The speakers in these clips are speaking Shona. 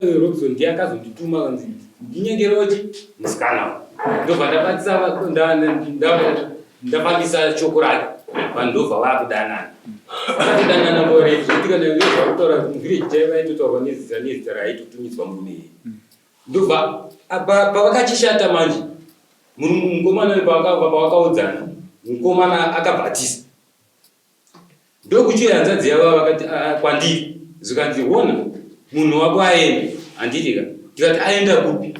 Robson ndiye akazondituma kanzi ndinyengerewo chi musikana uyu. Ndobva ndabatisa ndafambisa shoko rake vanhu ndobva vakudanana. Vakatodanana nguva refu zvekuti kana iwe zvakutaura muvillage chaivo aitotaurwa nezita nezita raaitotumidzwa murume iyeye. Ndobva pavakachishata manje mukomana uyu pavakaudzana mukomana akabva atiza. Ndokuchiuya hanzvadzi yavo vakati ah, kwandiri zvikanzi hona munhu wako aenda handiti ka ndikati aenda kupi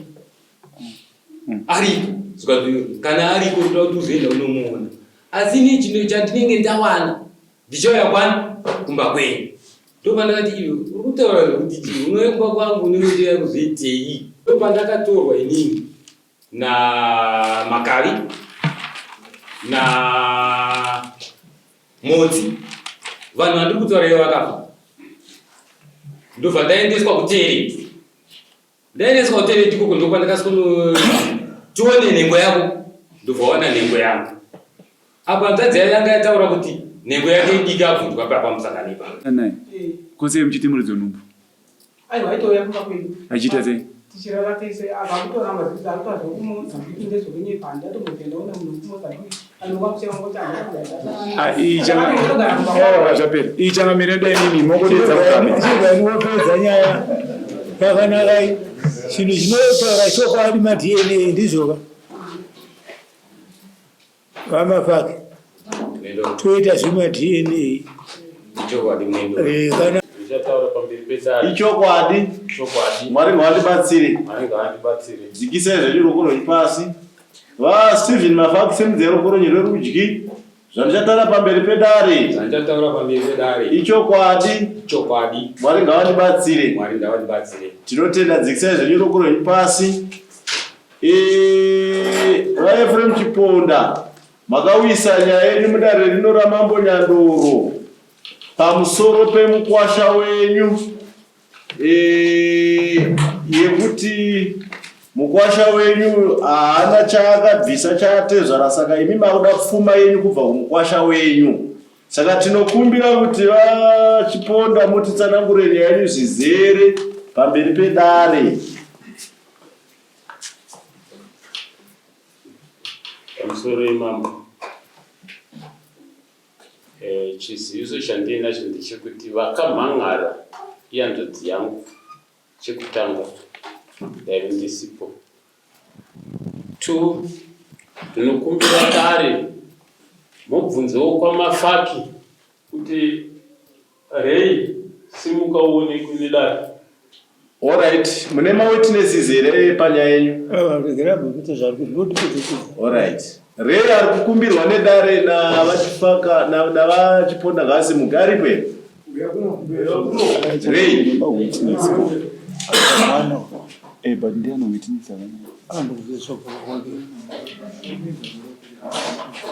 ariko zvikanzi kana ariko ndoda kuti uzoenda unomuona asi ini chino chandinenge ndawana ndichauya kwani kumba kwenyu ndopandakati iwe uri kutaura zvekuti chii unouya kumba kwangu unenge uchiuya kuzoitei ndopandakatorwa inini na Makavi na Motsi vanhu vandiri kutaura ivo vakafa ndobva ndaendeswa kutereti ndaendeswa kutereti ikoko ndokwandakasikono tione nhengo yako ndobva wana nhengo yangu apo hanzvadzi yayo yanga yataura kuti nhengo yake idiki abvunzwa pamusangano ipapo Kose muchiti muridzo nhumbu. Aiwa aitouya kumba kwedu. Achiita sei? Tichirara tese apa akutoramba zvekuti akuita zvekuMozambique ndezvekunyepa handatombobvira ndaona munhu wekuMozambique anova kuchema kuti Ah, iyi changa- Eh, zvapera. Iyi changamire dai mimi mokodedza mugabe. Chigani wopedza nyaya yakanaka iyi. Chinhu chinotaura chokwadi maDNA ndizvoka. VaMafake toita zvemaDNA. Eh, kana Ichokwadi. Mwari ngavandibatsire. Dzikisai zvenyu ruoko rwenyu pasi. Va Stephen Mafaki simudzai ruoko rwenyu rwerudyi. Zvandichataura pamberi pedare. Zvandichataura pamberi pedare. Ichokwadi. Ichokwadi. Mwari ngavandibatsire. Mwari ngavandibatsire. Tinotenda dzikisai zvenyu ruoko rwenyu pasi. Eh, VaEphraim Chiponda, makauyisa nyaya yenyu mudare rino raMambo Nyandoro pamusoro pemukwasha wenyu eh, yekuti mukwasha wenyu haana chaakabvisa chaatezvara, saka imi makuda pfuma yenyu kubva kumukwasha wenyu. Saka tinokumbira kuti VaChiponda mutitsanangure nyaya yenyu zvizere pamberi pedare. Pamusoro imambo. Eh, chiziviso chandinacho ndechekuti vakamhan'ara ihanzvadzi yangu chekutanga ndaive ndisipo. Two, ndinokumbira dare mubvunzewo kwaMafaki kuti Ray, simuka uonekwe nedare. Alright, mune ma witnesses here panyaya yenyu? Alright. Ray ari kukumbirwa nedare naVaChifaka naVaChiponda ngaasimuke aripo here? Ray. Eh, but ndiani witness akanaka?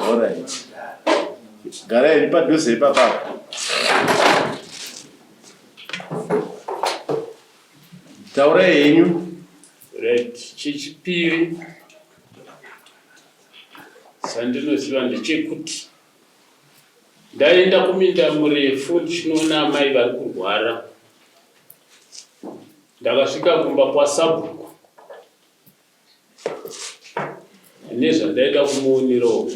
Alright. Garai henyu padhuze ipapa. Taurai henyu. Right, chechipiri chandinoziva ndechekuti ndaenda kuminda murefu ndichinoona amai vari kurwara. Ndakasvika kumba kwasabhuku Nezvandaida kumuonerawo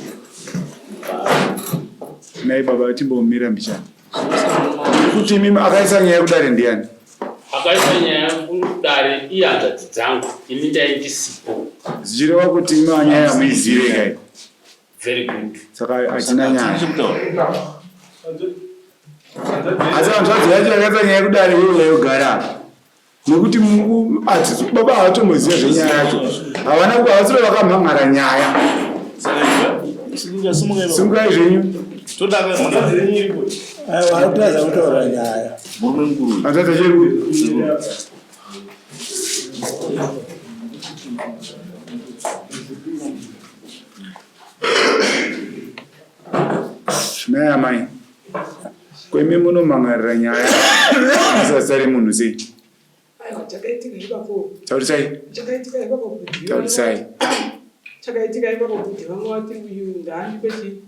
Nhai baba timbomira mbichana. Kuti imimi akaisa nyaya kudare ndiani? Akaisa nyaya kudare ihanzvadzi dzangu ini ndai ndisipo. Zvichireva kuti imi nyaya hamuizive kai? Very good. Saka hatina nyaya. Asi hanzvadzi yacho yakaisa nyaya kudare iwe yogara apa. Nekuti baba havatomboziva zvenyaya yacho. Havana havasiro vakamhan'ara nyaya. Simukai zvenyu. Varikutadza kutaura nyaya. Hanzvadzi yacho iri Nhai amai. Ko imi munomhan'arira nyaya musazita remunhu sei? Aiwa chakaitika ipapo. Taurisai. Chakaitika ipapo kuti. Taurisai. Chakaitika ipapo kuti vamwe vati uyu ndaandipe chi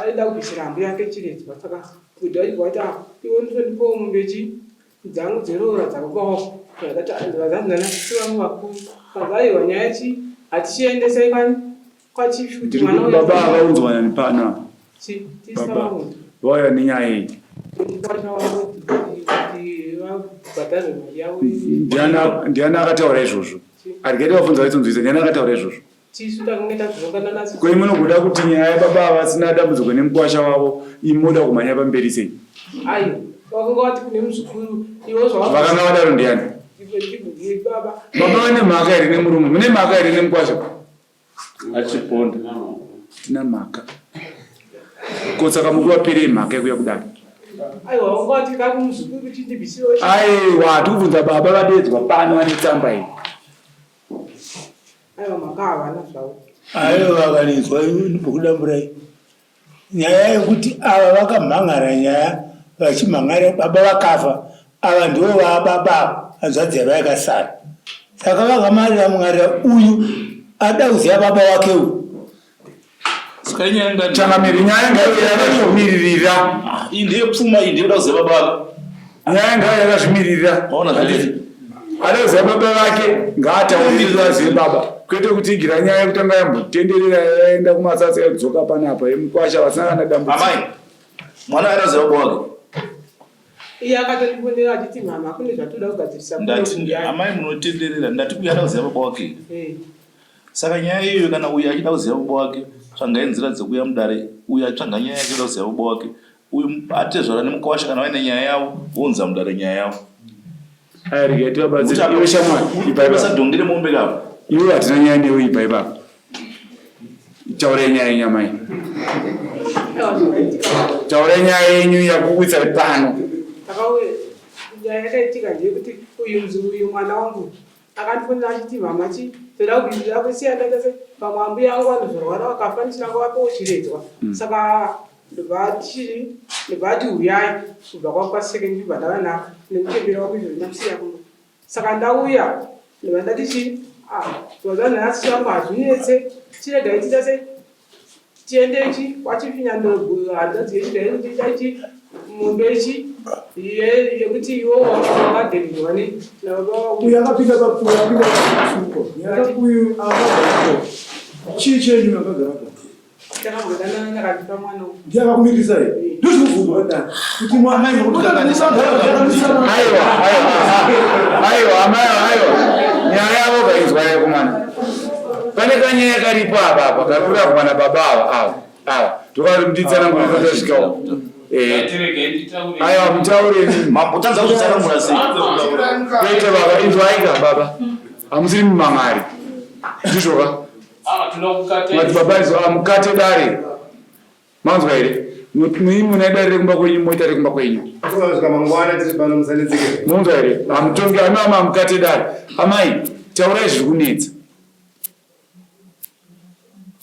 aida kubvisira ambuya yake chiredzwa saka kuti vachibva vati ah iwe ndinondipawo mombe chi dzangu dzeroora dzakakupa wako. Ndakati nana sisi vangu vakuru kanzi aiwa nyaya chi hatichiendesai kwani kwachief kuti Ndiri mwana kuti uyu baba avaunzwa nani pano apa? Chi tisa Baba vangu. vauya nenyaya iyi. Mkwasha wavo kuti vabhadharwe mari yavo. Ndiani akataura izvozvo? Arigeti vabvunza vaitonzwisa ndiani akataura izvozvo? Tisu takange tadzokana nasu. Ko imi munogoda kuti nyaya yababa vasina dambudziko nemukwasha wavo imi moda kumhanya pamberi sei? Aiwa vakanga vati kune muzukuru iwo zvava Vakanga vadaro ndiani? Baba. Baba vane mhaka here nemurume? Mune mhaka here nemukwasha? Achiponda. Tina mhaka. Ko saka mukuvaperei mhaka yekuya kudare? Aiwa vanga vati kakumuzukuru kuti ndibvisirewo. Aiwa tikubvunza baba vadedzwa pano vane tsamba iyi. Aiwa mhaka havana zvavo. Aiwa vakanizwa ndibokudamburai nyaya yekuti ava vakamhan'ara nyaya vachimhan'ara baba vakafa ava ndivo vababa hanzvadzi yava yakasara saka vakamarira mwarira uyu ada kuziva baba wake uyu. Saka inyaya ngani? Changamire, nyaya ngaive yakazvimiririra. Iyi ndiye pfuma, iyi ndiye kuda kuziva baba vake. Nyaya ngaive yakazvimiririra. Maona zvadii? Ada kuziva baba vake ngaataurire azive baba. Kwete kuti igira nyaya yekutanga yambotenderera yaenda kumatsatsa yodzoka panapa yemukwasha vasina kana dambudziko. Amai, mwana ada kuziva baba wake. Iye akatondibonera achiti mama kune zvatoda kugadzirisa. Ndati amai munotenderera, ndati uyu ada kuziva baba wake. Eh. Saka nyaya iyoyo kana uyu achida kuziva baba wake, tsvagai nzira dzekuuya mudare, uyu atsvaga nyaya yake kuda kuziva baba wake, uyu atezvara nemukwasha kana vaine nyaya yavo, vounza mudare nyaya yavo. Aya regai tivabatsire. Iwe shamwari, ibva ipapa. Usadhongere mombe kapa. Iwe hatina nyaya newe ibva ipapa. Taurai nyaya yenyu amai. Aiwa zvakaitika. Taurai nyaya yenyu yakukuitsai pano. Takauya nyaya yakaitika ndeyekuti uyu mzukuru uyu mwana wangu akandifonera achiti mama chi toda kuda kusiya ndaita se pamwe ambuya vangu vanozorwara vakafa ndisina kuvapawo chiredzwa saka ndobva chi ndobva ati huyai kubva kwakwaseke ndibva ndava na nekuchembera kwako izvo ndakusiya kuno saka ndauya ndobva ndati chi ah ndobva nhasi changu hazvinetse chiregai tiita se tiende chi kwachifinyandoro hanzvadzi yechigai kuti itai mombe ichi yekuti iwo wakadhengerwa ne nababa wako. Uyu akapinda papuwe, akapinda pasuko. Uyu akagara. Chii chenyu akagara pa? Takambodanana ndakandipa mwana uyu. Ndiye akakumitisa here? Ndozvinobvunzwa dani. Kuti mwana Amai mukukanganisa. Aiwa, aiwa, aiwa, amai, aiwa. Nyaya yavo kainzwa yekumana. Pane kanyaya karipo apa apa kari kurapwa nababa ava ava ava. Tokari kutitsanangurira tasvikawo. Eh. Ngatiregei nditaure. Aiwa mutaure nini. Mambotadza kuzvitsanangura sei? Kwete baba, inzwaika baba. Hamusiri mumamari. Ndizvoka. Ah, tinoda kukata. Madzibaba izvo amukate dare. Manzwa here? Mui mune dare rekumba kwenyu moita rekumba kwenyu. Kusvika mangwana tiri pano musanetseke. Munzwa here? Hamutongi amai ama mukate dare. Amai, taurai zviri kunetsa.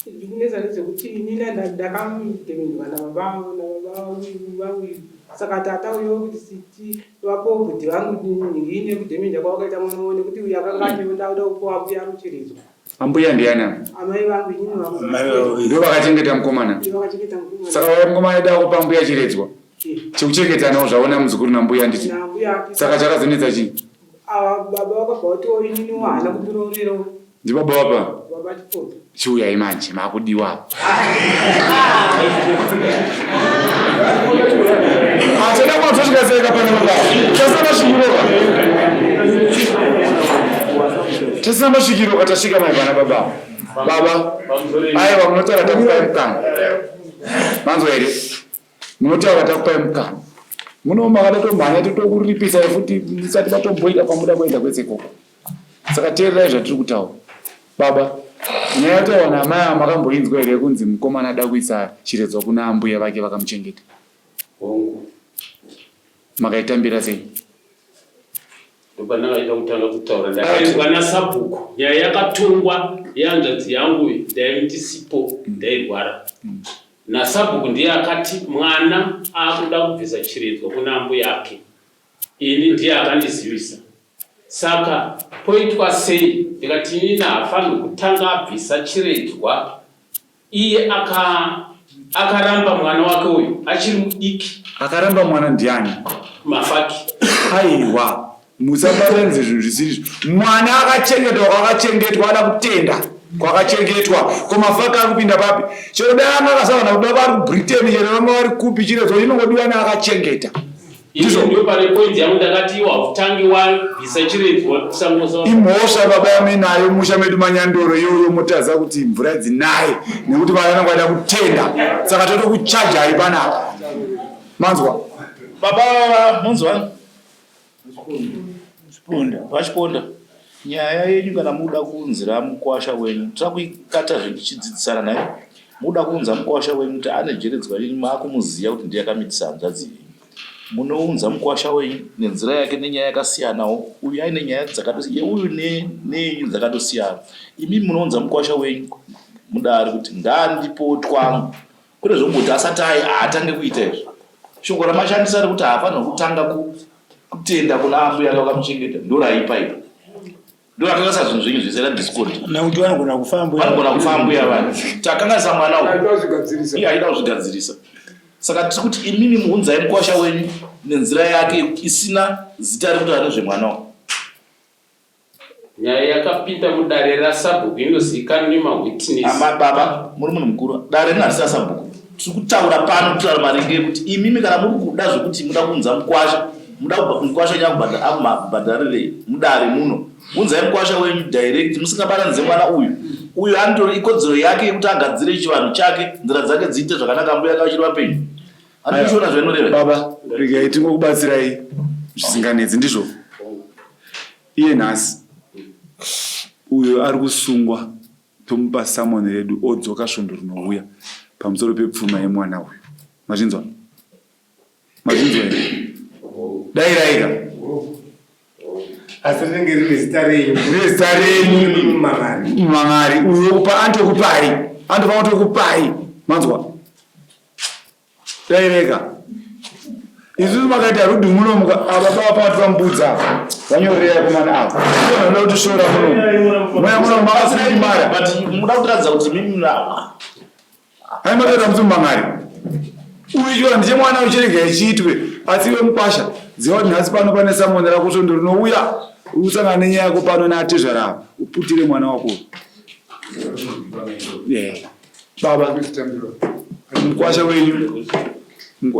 Zvikunetsa ndezvekuti inini ndakamudhemendwa nababa nababa vauyu saka tata uyo kuti siti vapo bhudhi vangu nhingi nekudhemenda kwavakaita mwana wavo nekuti uyu akanga atiwo ndakuda kupuwa ambuya muchiridzwa Ambuya ndiani apa? amai vangu inini vangu Amai vangu. Ndivo vakachengeta mukomana. Ndivo vakachengeta mukomana. Saka vaya mukomana aida kupa mbuya chiredzwa. Eh. Chekuchengeta nawo zvaona muzukuru nambuya nditi. Nambuya ake. Saka chakazonetsa chii? Ava baba vakabva vatiwo inini haana kundiroorerawo Ndibaba wapa. baba Chipondo. Chiuyai manje makudiwa apa. Achada kwatosvika sei kapane baba. Tasina masvikiro ka. Tasina masvikiro ka tasvika mai vana baba. Baba. Aiwa munotaura takupai mukana. Manzwa here? Munotaura takupai mukana. Muno makada tomhanya totokuripisai futi musati matomboita kwamuda kuenda kwese ikoko. Saka teererai zvatiri kutaura. Baba, nyaya yataurwa naamai ava makamboinzwa here yekunzi mukomana ada kuisa chiredzwa kuna ambuya vake vakamuchengeta? Hongu. Makaitambira sei? Ndopandakaita kutanga kutaura ndakainzwa nasabhuku nyaya yakatongwa yehanzvadzi yangu iyi ndaive ndisipo ndairwara nasabhuku ndiye akati mwana akuda kubvisa chiredzwa kuna ambuya ake ini ndiye akandizivisa Saka poitwa sei? Ndikati inini haafanirwi kutanga abvisa chiredzwa iye aka akaramba mwana wake uyu achiri mudiki. Akaramba mwana ndiani? Mafaki. Aiwa. Musabatanidze zvinhu zvisiri izvo. Mwana akachengetwa kwakachengetwa ada kutenda kwakachengetwa ko mafaka akupinda papi chero dai anga akasangana kuda vari kubritain chero vanga vari kupi chiredzwa chinongodiwa neakachengeta Ndizvo ndio pane point yangu ndakati iwe hautangi wabvisa chiredzwa kusangosa. Imhosva baba yamuinayo musha medu manyandoro iyoyo motadza kuti mvura dzinaye nekuti vana vanenge vaida kutenda saka totokuchajai panapa manzwa baba munzwa Vachiponda, nyaya yenyu kana muda kuunzira mukwasha wenyu takuikata zvechidzidzisana naye muda kuunza mukwasha wenyu kuti ane jeredzwa yenyu maakumuziva kuti ndiye akamitisa hanzvadzi yenyu munounza mukwasha wenyu nenzira yake nenyaya yakasiyanawo uyu aine nyaya dzakatosiya uyu neyenyu dzakatosiyana imi munounza mukwasha wenyu mudare kuti ngaandipowo twangu Kwete zvekungoti asati atange kuita izvi. Shoko ramashandisa rekuti haafanirwa kutanga kutenda kuna ambuya ake vakamuchengeta ndoraipa iro. Ndorakanganisa zvinhu zvenyu zvese radiscord. Nekuti vanogona kufa ambuya. Vanogona kufa ambuya vanhu. Takanganisa mwana uyu. Iye achida kuzvigadzirisa. Saka tiri kuti imimi muunzai mukwasha wenyu nenzira yake isina zita rekuti nezvemwana uyu. Nyaya yakapinda mudare rasabhuku inozivikanwa nemawitness. Ama baba muri munhu mukuru dare rino harisi rasabhuku tiri kutaura pano kutaura maringe ekuti imimi kana muri kuda zvekuti muda kuunza mukwasha muda mukwasha wenyu akubhadharirei mudare muno unzai mukwasha wenyu direct musingabatanidze mwana uyu uyu anotori ikodzero yake yekuti agadzire chivanhu chake nzira dzake dziite zvakanaka mbuya kachiri vapenyu Handichiona zvainoreva. Baba, regai tingokubatsirai zvisinganetsi ndizvo. Iye nhasi uyo ari kusungwa tomupa summon redu odzoka svondo rinouya pamusoro pepfuma yemwana uyu. Mazvinzwa? Mazvinzwa here? Dairaika. Asi rinenge rine zita renyu. Rine zita renyu. Mangari. Mangari uyo kupa antokupai. Antofanira kutokupai. Manzwa? Tairega. Isusu makaita rudhi muno muka ava baba pati vambudza ava. Vanyorera kumana ava. Vanoda kuti shora muno. Mweya muno makasiri mara. But muda kutiratidza kuti mimi muna. Hai makaita musi mangari. Uyu chikora ndiche mwana uchirega ichiitwe asi iwe mukwasha ziva kuti nhasi pano pane samoni rako svondo rinouya usangana nenyaya yako pano naatezvara ava uputire mwana wako. Yeah. Baba mukwasha wenyu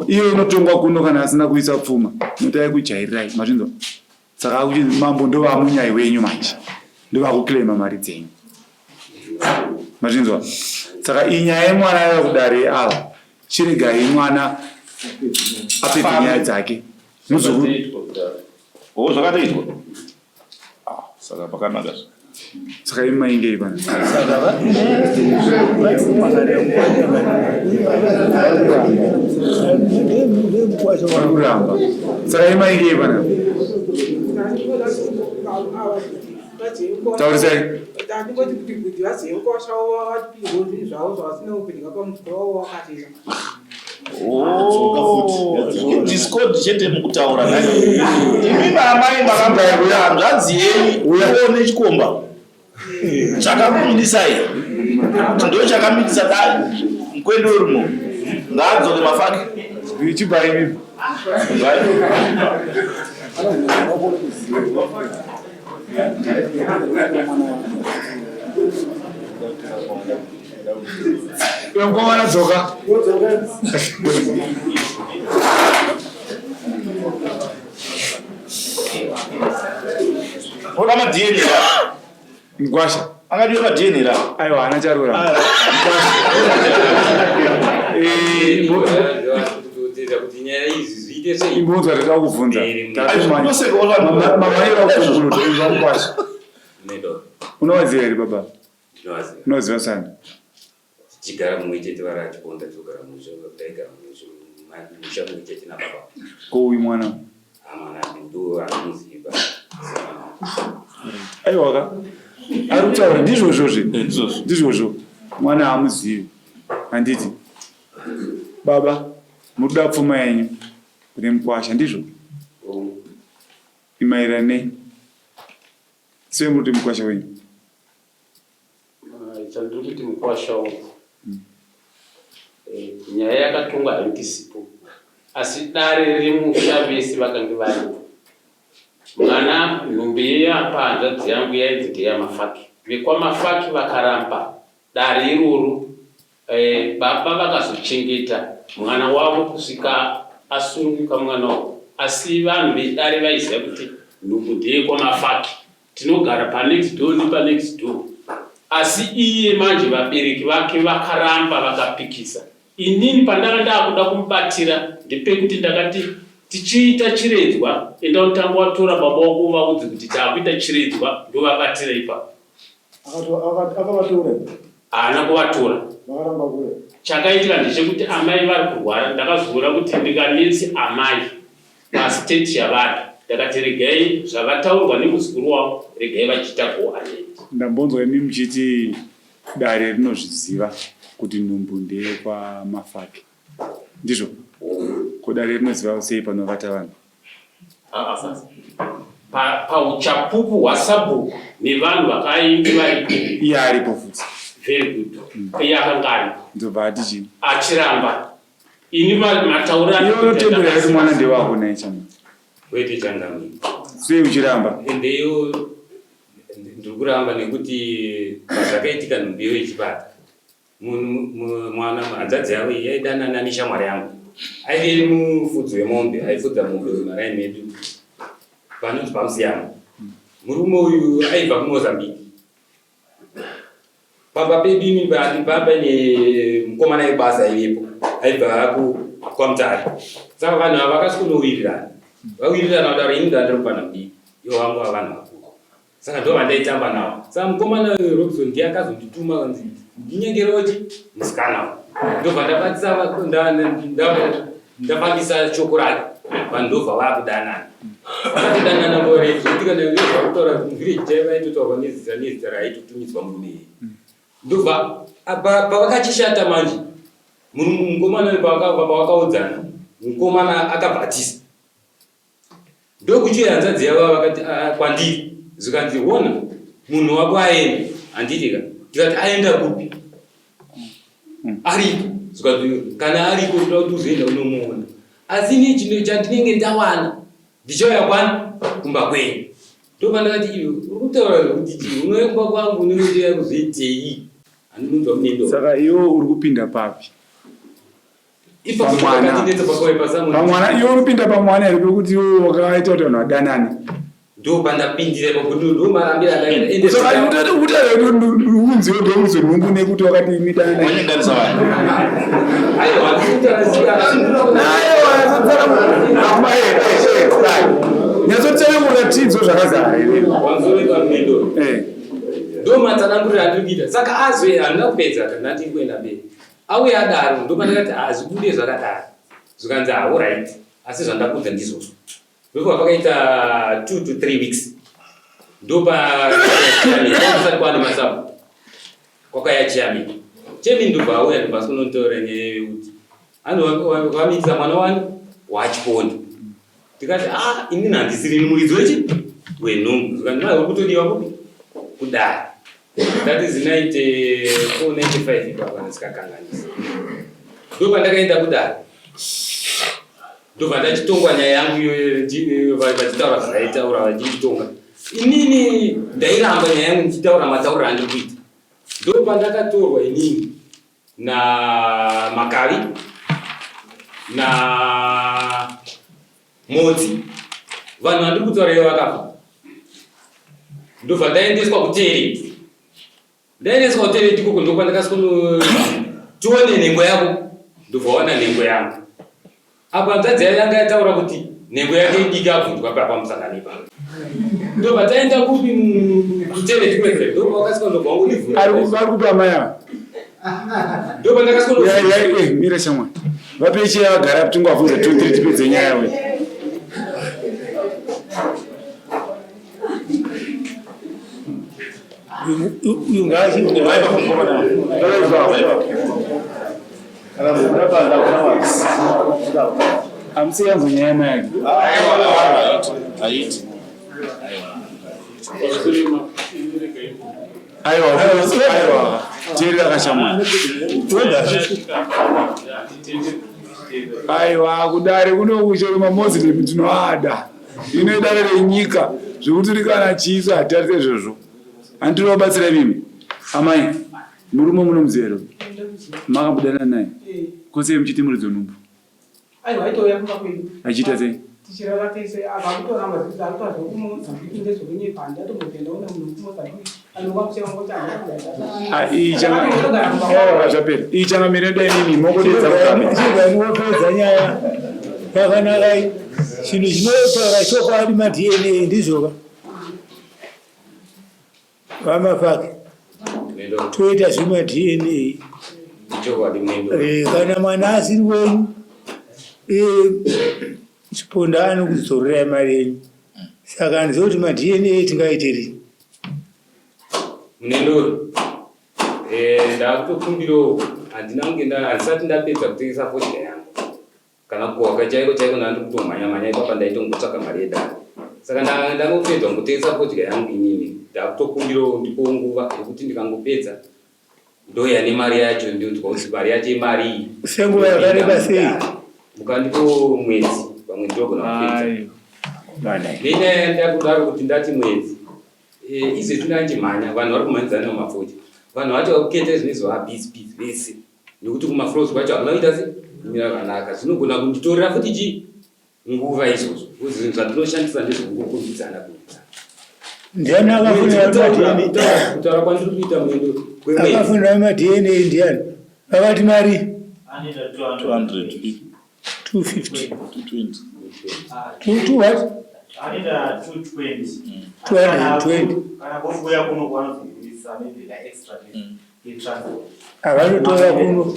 iyo inotongwa kuno kana asina kuisa pfuma notai kujairirai mazvinzwa saka akuti mambo ndovamunyai wenyu manje ndovakuclaima mari dzenyu mazvinzwa saka inyaya yemwana yava kudare ava chiregai mwana apedze nyaya dzake muzukuru o zvakatoitwa Ah, saka pakanaka saka imi maingei pana kuramba saka imi maingei pana taurisai Ndandingoti kuti kuti vazive vapihwe zvinhu zvavo zvavasina kupidya pamusoro wavo wakatera. Oh, discord chete mukutaura nhai. Imi amai makamboya hanzvadzi yenyu uone chikomba chakakumitisai ndo chakamitisa dai mukwende urimo ngaadzoke mafaki ichibva imi Iwe mukomana dzoka. Oda maDNA ra. Mkwasha. Angadiwe maDNA ra. Aiwa haana charura. Mkwasha. Eh, kuti nyaya idzi zviite sei? Imbonzwa tatoda kubvunza. Mamaira kukuruta izwa mkwasha. Unowaziva here baba? Ndinovaziva. Unovaziva sani? Tichigara mumwe chete vari achiponda togara musha taigara musha mumwe chete nababa. Ko uyu mwana? Ah, mwana ndo anomuziva. Aiwa ka. Ari kutaura ndizvozvo zve. Eh, ndizvozvo. Mwana haamuzivi. Handiti. Baba, muri kuda pfuma yenyu kune mukwasha ndizvo? Imaererano nei? Sei muri kuti mukwasha wenyu? Ah, chandiri kuti mukwasha wangu hmm. eh, nyaya yakatongwa haindisipo asi dare remusha vese vakange varipo. Mwana nhumbi yeyapa hanzvadzi yangu yainzi ndeyaMafaki. VekwaMafaki vakaramba dare iroro. Eh, baba vakazochengeta mwana wavo kusvika asununguka mwana wavo. Asi vanhu vedare vaiziva kuti nhumbu ndeyekwamafaki. Tinogara panext door nepanext door. Asi iye manje vabereki vake vakaramba vakapikisa. Inini pandanga ndakuda kumubatira ndepekuti ndakati tichiita chiredzwa enda unotanga watora baba wako uvaudze kuti takuita chiredzwa ndovabatira ipapo. Akavatora? Haana kuvatora. Vakaramba kuuya. Chakaitika ndechekuti amai vari kurwara ndakazoona kuti ndinganetse amai pastate yavari ndakati regai zvavataurwa nemuzukuru wavo regai vachiita go ahead. Ndambonzwa imi muchiti Dare rinozviziva kuti nhumbu ndeyekwaMafake. Ndizvo? Ko dare rinoziva sei panovata vanhu? Pauchapupu hwasabhuku nevanhu vakainge varipo. Iye aripo futi. Very good. Iye akanga aripo. Ndobva ati chii? Achiramba. Ini matauriro Iwe unotendera here mwana ndewako nhai chama? Kwete changamire. Sei uchiramba? Endeyo Ndiri kuramba nekuti pazvakaitika nhumbu iyo ichibata munhu mwana hanzvadzi yavo iyi yaidanana neshamwari yangu aive mufudzi wemombe aifudza mombe mumaraini medu panonzi pamusiyano murume uyu aibva kumozambique Pamba pedu ini paine mukomana webasa aivepo aibva kwaMutare. Saka vanhu ava vakasvikonowirirana. Vawirirana kudaro ini ndanga ndiri mupfana mudiki ivo vanga vava vanhu vakuru. Saka ndo vandaitamba navo. Saka mukomana uyu Robson ndiye akazondituma kanzi ndinyengerewo chi musikana uyu. Ndobva ndabatisa ndafambisa shoko rake vanhu ndobva vakudanana. Vakadanana nguva refu zvekuti kana iwe zvakutaura muvillage chaivo vaitotaurwa nezita nezita raaitotumidzwa murume iyeye. Ndobva pavakachishata manje mukomana uyu pavakaudzana mukomana akabva atiza. Ndokuchiuya hanzvadzi yavo vakati ah, kwandiri zvikanzi hona munhu wako aenda handiti ka ndikati aenda kupi ariko zvikanzi kana ariko toda kuti uzoenda unomuona asi ini chino chandinenge ndawana ndichauya kwani kumba kwenyu ndopandakati iwe uri kutaura zvekuti chii unouya kumba kwangu unenge uchiuya kuzoitei handinonzwa munendo Saka iwe uri kupinda papi? Pamwana. Pamwana iwe uri kupinda pamwana here pekuti iwe wakaita kuti vanhu vadanane? Ndopandapindira ipapo ndomarambira andaita. Ende Saka unzi ndounzi nhumbu nekuti wakati imi dananai. Wanyenganisa vanhu. Aiwa handisi kutaura Nyatsotsanangurira tidzo zvakazara here? Wanzoreva mhinduro. Ndomatsanangurira andiri kuita. Saka azwe handina kupedza kana ndiri kuenda mberi. Auya adaro ndopandakati hazvibude zvakadaro. Zvikanzi haurait asi zvandakuudza ndizvozvo. Ndobva pakaita 2 to 3 weeks ndopakusati kwaane masabu kwakauya chairman. Chairman ndobva auya ndobva asikunotaura nyaya yekuti anovamitisa mwana wani wachipondi. Ndikati ah inini handisirini muridzi wechi wenhumbu. Zvikanzi mai uri kutodiwa kupi kudare. That is 94 95 ipapo ndisikakanganisi. Ndopandakaenda kudare. Ndobva ndachitongwa nyaya yangu iyoyo vachitaura zvavaitaura vachinditonga. Inini ndairamba nyaya yangu ndichitaura matauriro andiri kuita. Ndopandakatorwa inini na Makavi na Motsi. Vanhu vandiri kutaura ivo vakafa. Ndobva ndaendeswa kuTereti. Ndaendeswa kuTereti ikoko ndokwandakasvikono tione nhengo yako. Ndobva waona nhengo yangu. Apa hanzvadzi yayo yanga yataura kuti nhengo yake idiki abvunzwa pamusangano ipapo. Ndobva taenda kupi kuTereti kwekwe ndobva wakasvika ndobva wangondivhura. Ari kupi amai ava? Ndobva ndakasvika Mira shamwari. Vape cheya vagara tingwavhunza 2 3 tipedze nyaya we. Uyu ngaachi Hamusi yanzwa nyaya yamai ake. Haiti. Aiwa, aiwa. Teerera kashamwari. Aiwa, kudare kuno kuchero maMuslim tinoada. Ino idare renyika zvekuti rikana chiiso hatitarise izvozvo. Handiri wabatsira imimi. Amai, murume munomuziva here? Makambodana naye? Kose muchiti muridzi wenhumbu. Aiwa aitouya kumba kwedu. Achiita sei? Tichirara tese apa akutoramba zvekuti akuita zvekuMozambique ndezvekunyepa handatomboti ndaona munhu wekuMozambique anova kuchema kuti Ah, iyi changa eh, zvapera. Iyi changamire dai mimi mokodedza mugabe. Chibvani wopedza nyaya yakanaka iyi. Chinhu chinotaura chokwadi maDNA ndizvoka. VaMafake toita zvemaDNA. Eh, kana mwana asiri wenyu eh, Chiponda anokudzorerai mari yenyu. Saka handizivi kuti maDNA tingaite rini. Munendoro eh, ndakutokumbirawo handina kunge handisati ndapedza kutengesa fodya yangu kana kuwaka chaiko chaiko ndandi kutomhanya mhanya ipapa ndaitongotsvaka mari yedare saka ndangopedza kungotengesa fodya yangu inini ndakutokumbirawo ndipo nguva yekuti ndikangopedza ndoya nemari yacho ndonzwa kuti mari yacho imari iyi senguva yakareba sei mukandipo mwedzi pamwe ndinogona kupedza nenyaya ndakudaro kuti ndati mwedzi eh, izvezvi ndanjimhanya vanhu vari kumhanyidzana nemafodya vanhu vacho vakuketa zvinezova busy busy vese nekuti kumaflows kwacho hakuna kuita se kumira zvakanaka zvinogona kunditorera futi chii nguva izvozvo because zvinhu zvatinoshandisa ndezvekungokumbidzana kumbidzana Ndiani akafunira maDNA? Kutaura kwandiri kuita mwendo kwemwedzi. Akafunira maDNA ndiani? Vakati mari? 250. 250. 220. Two, two what? Anoita 220. 220. Kana vokuuya kuno kwanozoisa maybe ka extra Avanotora kuno.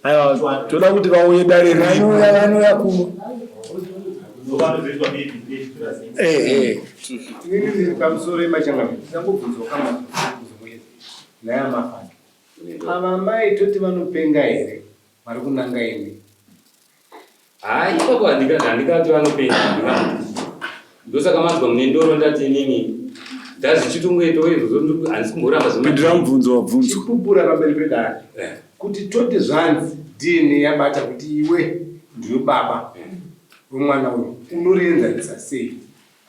Aiwa, toda kuti vauye dare riri. Vanouya vanouya kuno. Eh eh. Inini pamusoro yemachangamire ndangobvunzwa kama naye amafana. Ava mai toti vanopenga here vari kunanga imi? Haa ipapo handingati vanopenga handingamuti. Ndosaka manzwa mune ndoro ndati inini ndazvichitongoitawo izvozvo handisi kumboramba zvema Pindura mubvunzo wabvunzwa. Chipupura pamberi pedare eh. kuti toti zvanzi DNA yabata kuti iwe ndiwe baba eh. wemwana uyu unorienzanisa sei?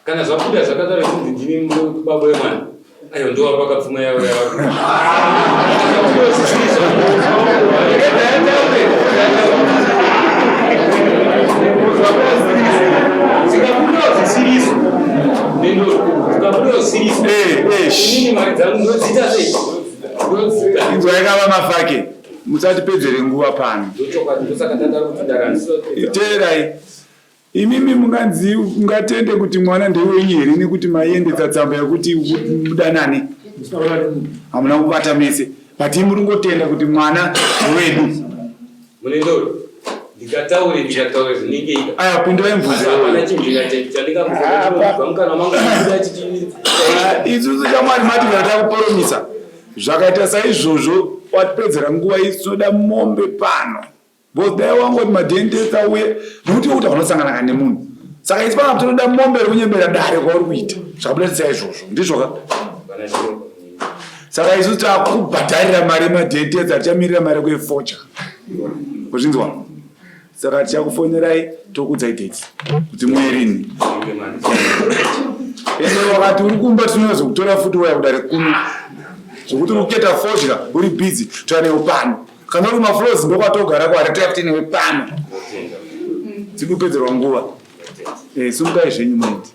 Kana zvabuda zvakadaro chinzi ndini baba wemwana. Ayo ndowapaka pfuma yavo yavo. Inzwai kava mafake musatipedzere nguva pano. Teerai. Imimi munganzi mungatende kuti mwana ndewenyu here nekuti maiendesa tsamba yekuti mudanane? Hamuna kubata mese but imi muri kungotenda kuti mwana ndewedu. Munendoro ndikataure ndikataure zvinenge aya pindurai mubvunzo hapana chinhu chandingamubva mukanwa mangu ah, isusu shamwari mati kana takuporomisa zvakaita saizvozvo watipedzera nguva isoda mombe pano Because dai wangoti madentist auye nekuti kuti haunosangana kana nemunhu saka isi panapa tinoda mombe rekunyembera dare kwauri kuita zvakabuda saizvozvo ndizvo ka saka isu takubhadharira mari yemadentist hatichamirira mari yekuefocha kuzvinzwa saka tichakufonerai tokuudzai date kuti muerini ende wakati uri kumba tinozokutora futi waya kudare kuno zvekuti uri kuketa fodya uri busy toya newe pano Kana uri mafloors ndokwatogara kwari toya kuti newe pano. Dzikupedzerwa nguva. Eh, simukai zvenyu maiti.